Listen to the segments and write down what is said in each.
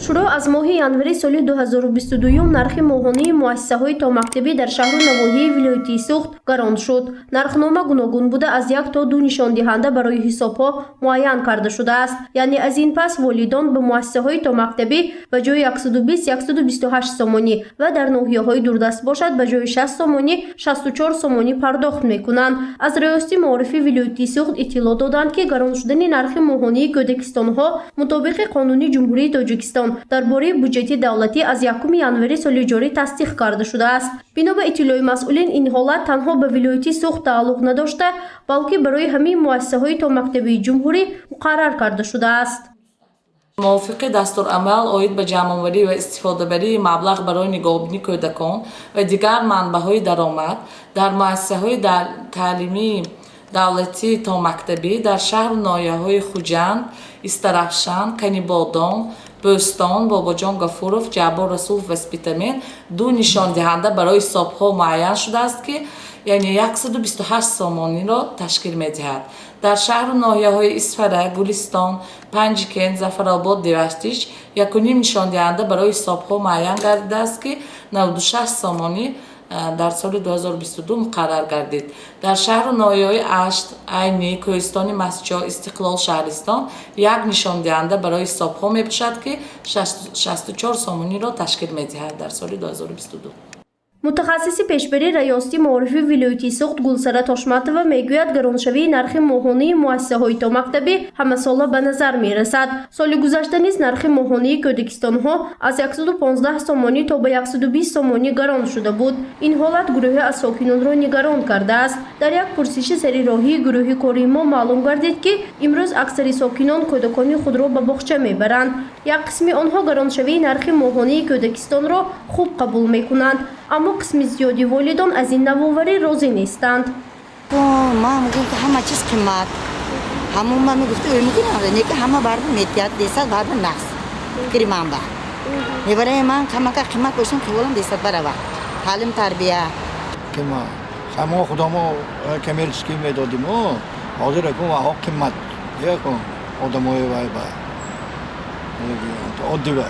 Шурӯъ аз моҳи январи соли 2022 нархи моҳонаи муассисаҳои томактабӣ дар шаҳру навоҳии вилояти Суғд гарон шуд. Нархнома гуногун буда, аз як то ду нишондиҳанда барои ҳисобҳо муайян карда шудааст. Яъне аз ин пас волидон ба муассисаҳои томактабӣ ба ҷои 120, 128 сомонӣ ва дар ноҳияҳои дурдаст бошад, ба ҷои 60 сомонӣ 64 сомонӣ пардохт мекунанд. Аз Раёсати маорифи вилояти Суғд иттилоъ доданд, ки гарон шудани нархи моҳонии кӯдакистонҳо мутобиқи Қонуни Ҷумҳурии Тоҷикистон дар бораи буҷети давлатӣ аз 1 январи соли ҷорӣ тасдиқ карда шудааст. Бино ба иттилои масъулин, ин ҳолат танҳо ба вилояти Суғд тааллуқ надошта, балки барои ҳамаи муассисаҳои томактабии ҷумҳурӣ муқаррар карда шудааст. Мувофиқи дастурамал оид ба ҷамъоварӣ ва истифодабарии маблағ барои нигоҳубини кӯдакон ва дигар манбаъҳои даромад дар муассисаҳои таълимии давлатии томактабӣ дар шаҳру ноҳияҳои Хуҷанд, Истаравшан, Канибодом, Бӯстон, Бобоҷон Гафуров, Ҷаббор Расулов ва Спитамен ду нишондиҳанда барои ҳисобҳо муайян шудааст, ки яъне 128 сомониро ташкил медиҳад. Дар шаҳру ноҳияҳои Исфара, Гулистон, Панҷикент, Зафаробод, Деваштич 1,5 нишондиҳанда барои ҳисобҳо муайян гардидааст, ки 96 сомонӣ дар соли 2022 муқаррар гардид. Дар шаҳру ноҳияҳои Ашт, Айнӣ, Кӯҳистони Мастчоҳ, Истиқлол, Шаҳристон як нишондиҳанда барои ҳисобҳо мебошад, ки 64 сомониро ташкил медиҳад дар соли 2022. Мутахассиси пешбари Раёсати маорифи вилояти Суғд Гулсара Тошматова мегӯяд, гароншавии нархи моҳонаи муассисаҳои томактабӣ ҳамасола ба назар мерасад. Соли гузашта низ нархи моҳонаи кӯдакистонҳо аз 115 сомонӣ то ба 120 сомонӣ гарон шуда буд. Ин ҳолат гурӯҳе аз сокинонро нигарон кардааст. Дар як пурсиши сари роҳии гурӯҳи кории мо маълум гардид, ки имрӯз аксари сокинон кӯдакони худро ба боғча мебаранд. Як қисми онҳо гароншавии нархи моҳонаи кӯдакистонро хуб қабул мекунанд, аммо қисми зиёди волидон аз ин навоварӣ розӣ нестанд. Ман мегӯям, ки ҳама чиз қимат. Ҳамон ман мегуфта, мекунам, не ки ҳама барба метиҳад, десад барба нақс. Фикри ман ба мебараи ман камака қимат бошам, хиёлам десад барава таълим тарбия. Қимат. Само худамо коммерческий медодиму, ҳозир акун ваҳо қимат якун одамои вай ба оддӣ ба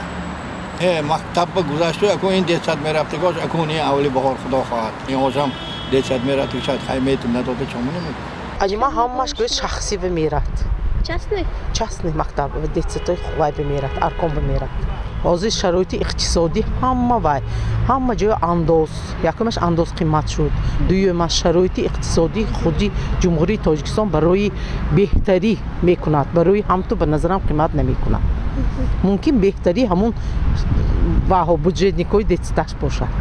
мактаб ба гузашту, акун ин детсад мерафтагош, акун ин аввали баҳор, худо хоҳад, ин ҳозам детсад мерафт, шояд хай метим надода, чому намекунад. Аҷима ҳамаш гӯяд, шахсӣ бимерад. Частный? Частный мактаб, детсадои вай бимерад, аркон бимерад. Ҳозир шароити иқтисодӣ ҳама вай, ҳама ҷоя андоз. Якумаш, андоз қимат шуд. Дуюмаш, шароити иқтисодии худи Ҷумҳурии Тоҷикистон барои беҳтарӣ мекунад, барои ҳамту ба назарам қимат намекунад. Мумкин, беҳтарӣ ҳамун ваҳо бюджетникҳои детсадаш бошад.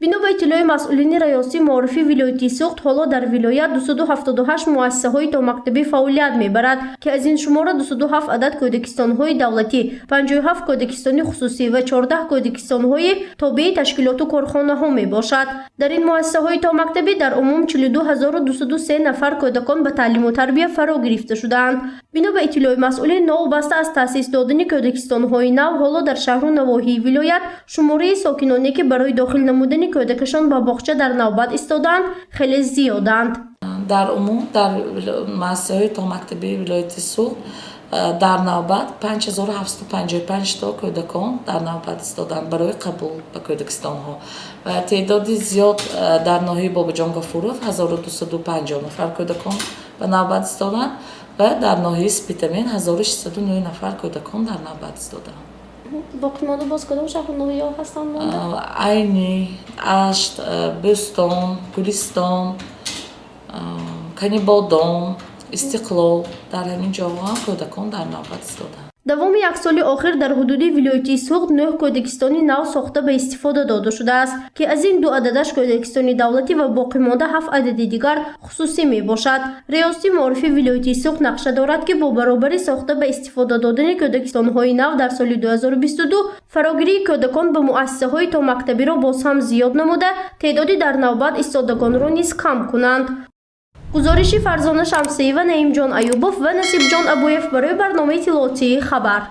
Бино ба иттилои масъулини Раёсати маорифи вилояти Суғд, ҳоло дар вилоят 278 муассисаҳои томактабӣ фаъолият мебарад, ки аз ин шумора 207 адад кӯдакистонҳои давлатӣ, 57 кӯдакистони хусусӣ ва 14 кӯдакистонҳои тобеи ташкилоту корхонаҳо мебошад. Дар ин муассисаҳои томактабӣ дар умум 42 203 нафар кӯдакон ба таълиму тарбия фаро гирифта шудаанд. Бино ба иттилои масъулин, новобаста аз таъсис додани кӯдакистонҳои нав, ҳоло дар шаҳру навоҳии вилоят шумораи сокиноне, ки барои дохил намудани кӯдакашон ба боғча дар навбат истодаанд, хеле зиёданд. Дар умум дар муассисаҳои томактабии вилояти Суғд дар навбат 5755 то кӯдакон дар навбат истоданд барои қабул ба кӯдакистонҳо ва теъдоди зиёд дар ноҳияи Бобоҷон Гафуров 1250 нафар кӯдакон ба навбат истоданд ва дар ноҳияи Спитамен 1609 нафар кӯдакон дар навбат истоданд. Боқимонда боз кадом шаҳру ноҳияҳо ҳастанд монда? Айнӣ, Ашт, Бӯстон, Гулистон, Канибодом, Истиқлол, дар ҳамин ҷоҳо ҳам кӯдакон дар навбат истоданд. Давоми як соли охир дар ҳудуди вилояти Суғд нӯҳ кӯдакистони нав сохта ба истифода дода шудааст, ки аз ин ду ададаш кӯдакистони давлатӣ ва боқимонда ҳафт адади дигар хусусӣ мебошад. Риёсати маорифи вилояти Суғд нақша дорад, ки бо баробари сохта ба истифода додани кӯдакистонҳои нав дар соли 2022 фарогирии кӯдакон ба муассисаҳои томактабиро боз ҳам зиёд намуда, теъдоди дар навбат истодагонро низ кам кунанд. Гузориши Фарзона Шамсиева, Наимҷон Аюбов ва Насибҷон Абуев барои барномаи иттилоотии «Хабар».